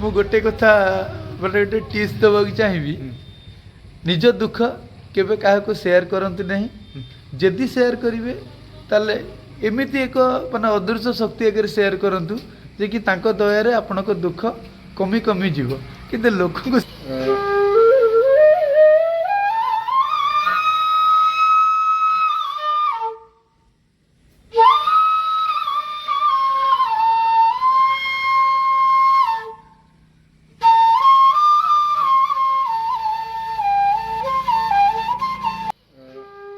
ମୁଁ ଗୋଟେ କଥା ମାନେ ଗୋଟେ ଟିପ୍ସ ଦେବାକୁ ଚାହିଁବି। ନିଜ ଦୁଃଖ କେବେ କାହାକୁ ସେୟାର କରନ୍ତୁ ନାହିଁ। ଯଦି ସେୟାର କରିବେ, ତାହେଲେ ଏମିତି ଏକ ମାନେ ଅଦୃଶ୍ୟ ଶକ୍ତି ଆଗରେ ସେୟାର କରନ୍ତୁ ଯେ କି ତାଙ୍କ ଦୟାରେ ଆପଣଙ୍କ ଦୁଃଖ କମି କମି ଯିବ। କିନ୍ତୁ ଲୋକଙ୍କୁ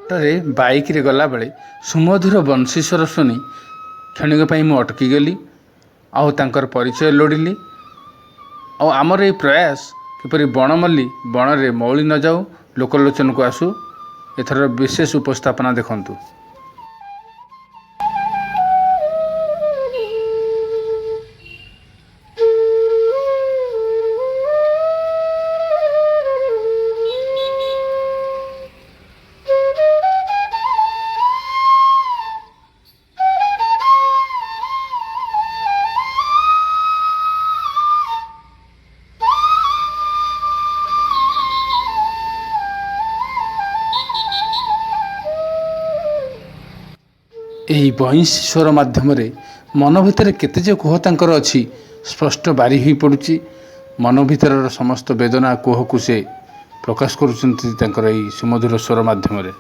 ବାଟରେ ବାଇକ୍ରେ ଗଲାବେଳେ ସୁମଧୁର ବଂଶୀସ୍ୱର ଶୁଣି କ୍ଷଣିକ ପାଇଁ ମୁଁ ଅଟକି ଗଲି ଆଉ ତାଙ୍କର ପରିଚୟ ଲୋଡ଼ିଲି। ଆଉ ଆମର ଏଇ ପ୍ରୟାସ କିପରି ବଣମଲ୍ଲି ବଣରେ ମଉଳି ନଯାଉ, ଲୋକଲୋଚନକୁ ଆସୁ। ଏଥର ବିଶେଷ ଉପସ୍ଥାପନା ଦେଖନ୍ତୁ। ଏହି ବଇଁଶୀ ସ୍ୱର ମାଧ୍ୟମରେ ମନ ଭିତରେ କେତେ ଯେ କୋହ ତାଙ୍କର ଅଛି, ସ୍ପଷ୍ଟ ବାରି ହୋଇପଡ଼ୁଛି। ମନ ଭିତରର ସମସ୍ତ ବେଦନା, କୋହକୁ ସେ ପ୍ରକାଶ କରୁଛନ୍ତି ତାଙ୍କର ଏହି ସୁମଧୁର ସ୍ୱର ମାଧ୍ୟମରେ।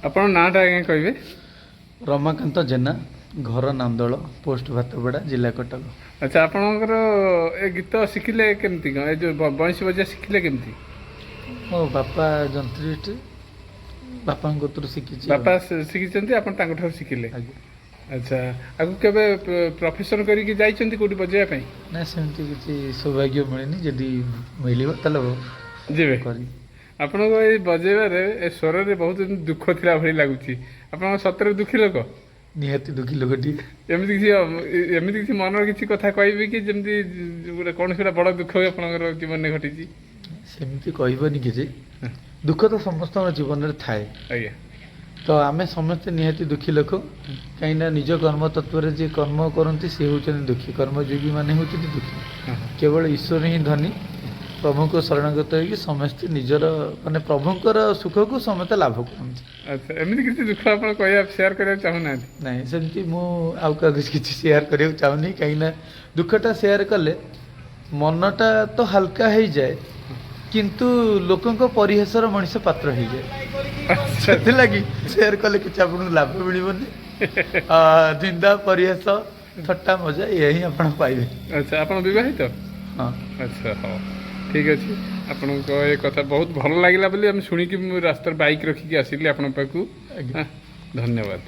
ଆପଣ ନାଁଟା ଆଜ୍ଞା କହିବେ? ରମାକାନ୍ତ ଜେନା, ଘର ନାନ୍ଦଳ, ପୋଷ୍ଟ ଭାତପଡ଼ା, ଜିଲ୍ଲା କଟକ। ଆଚ୍ଛା, ଆପଣଙ୍କର ଏ ଗୀତ ଶିଖିଲେ କେମିତି କ'ଣ? ଏ ଯେଉଁ ବଇଁଶୀ ବଜା ଶିଖିଲେ କେମିତି? ମୋ ବାପା ଯନ୍ତ୍ରୀଟି, ବାପାଙ୍କ କତୁରୁ ଶିଖିଛି ଆଉ। ବାପା ଶିଖିଛନ୍ତି, ଆପଣ ତାଙ୍କଠାରୁ ଶିଖିଲେ? ଆଜ୍ଞା। ଆଚ୍ଛା, ଆଗକୁ କେବେ ପ୍ରଫେସନ୍ କରିକି ଯାଇଛନ୍ତି କେଉଁଠି ବଜେଇବା ପାଇଁ? ନା, ସେମିତି କିଛି ସୌଭାଗ୍ୟ ମିଳିନି। ଯଦି ମିଳିବ ତାହେଲେ ଯିବେ? କରିବି। ଆପଣଙ୍କ ଏଇ ବଜେଇବାରେ, ଏ ସ୍ୱରରେ ବହୁତ ଯେମିତି ଦୁଃଖ ଥିଲା ଭଳି ଲାଗୁଛି। ଆପଣ ସତରେ ଦୁଃଖୀ ଲୋକ? ନିହାତି ଦୁଃଖୀ ଲୋକଟିଏ। ଏମିତି କିଛି ମନର କିଛି କଥା କହିବେ କି, ଯେମିତି ଗୋଟେ କୌଣସି ଗୋଟେ ବଡ଼ ଦୁଃଖ ଆପଣଙ୍କର ଜୀବନରେ ଘଟିଛି? ସେମିତି କହିବନି କିଛି। ଦୁଃଖ ତ ସମସ୍ତଙ୍କ ଜୀବନରେ ଥାଏ। ତ ଆମେ ସମସ୍ତେ ନିହାତି ଦୁଃଖୀ ଲୋକ, କାହିଁକିନା ନିଜ କର୍ମ ତତ୍ତ୍ୱରେ ଯିଏ କର୍ମ କରନ୍ତି, ସେ ହେଉଛନ୍ତି ଦୁଃଖୀ। କର୍ମଯୋଗୀ ମାନେ ହେଉଛନ୍ତି ଦୁଃଖୀ। କେବଳ ଈଶ୍ୱର ହିଁ ଧନୀ। ପ୍ରଭୁଙ୍କ ଶରଣାଗତ ହେଇକି ସମସ୍ତେ ନିଜର ମାନେ ପ୍ରଭୁଙ୍କର ସୁଖକୁ ସମସ୍ତେ ଲାଭ କରନ୍ତି। ଆଚ୍ଛା, ଏମିତି କିଛି ଦୁଃଖ ଆପଣ କହିବା, ସେୟାର କରିବାକୁ ଚାହୁଁନାହାନ୍ତି? ନାଇଁ, ସେମିତି ମୁଁ ଆଉ କାହାକୁ କିଛି ସେୟାର କରିବାକୁ ଚାହୁଁନି, କାହିଁକିନା ଦୁଃଖଟା ସେୟାର କଲେ ମନଟା ତ ହାଲକା ହେଇଯାଏ, କିନ୍ତୁ ଲୋକଙ୍କ ପରିହାସର ମଣିଷ ପାତ୍ର ହେଇଯାଏ। ସେଥିଲାଗି ସେୟାର କଲେ କିଛି ଆପଣଙ୍କୁ ଲାଭ ମିଳିବନି। ନିନ୍ଦା, ପରିହାସ, ଥଟ୍ଟା ମଜା, ଏହା ହିଁ ଆପଣ ପାଇବେ। ଆଚ୍ଛା, ଆପଣ ବିବାହିତ? ହଁ। ଆଚ୍ଛା, ହଉ, ଠିକ୍ ଅଛି। ଆପଣଙ୍କ ଏ କଥା ବହୁତ ଭଲ ଲାଗିଲା ବୋଲି ଆମେ ଶୁଣିକି ମୁଁ ରାସ୍ତାରେ ବାଇକ୍ ରଖିକି ଆସିଲି ଆପଣଙ୍କ ପାଖକୁ। ଆଜ୍ଞା। ହଁ, ଧନ୍ୟବାଦ।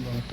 ବହୁତ।